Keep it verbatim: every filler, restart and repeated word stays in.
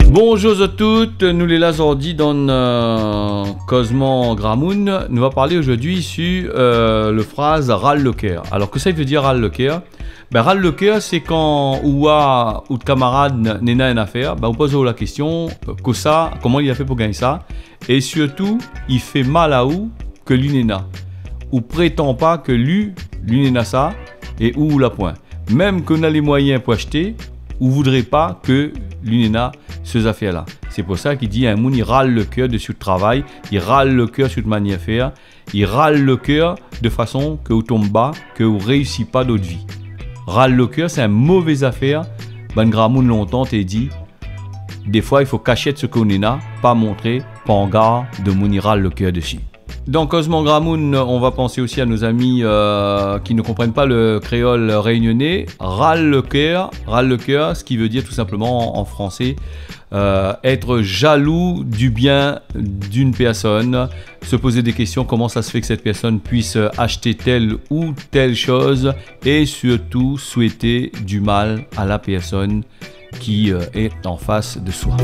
Bonjour zot tout, nou lé la zordi dan, euh, Kozman Gramoun. Nou va parl zordi su, euh, le fraz ral le kèr. Alor, kosa i vé dir ral le kèr ? Bin, ral le kèr, sé kan ou oi out kamarad néna in afèr, bin, ou poz aou la késtion, euh, kosa, koman li la fé pou gingn sa ? É sirtou, i fé mal aou ke li néna. Ou prétan pa ke li, li néna sa, é ou, ou la poin. Mèm ke ou na lé moiyin pou ashté, ou voudré pa ke li néna sé zafèr-la. Sé pou sa ki di, in moun i ral le kèr dsi out travay, i ral le kèr dsi out manièr fèr, i ral le kèr de fason ke ou tonm ba, ke ou réisi pa dan out vi. Ral le kèr, sé in mové zafèr. Bann gramoun lontan té di, défoi, i fo kashièt sak ou néna, pa montré, pran gard demoun i ral le kèr dsi. Dans Kozman Gramoun, on va penser aussi à nos amis, euh, qui ne comprennent pas le créole réunionnais. Ral le kèr, ral le kèr, ce qui veut dire tout simplement en, en français, euh, être jaloux du bien d'une personne, se poser des questions, comment ça se fait que cette personne puisse acheter telle ou telle chose, et surtout souhaiter du mal à la personne qui, euh, est en face de soi.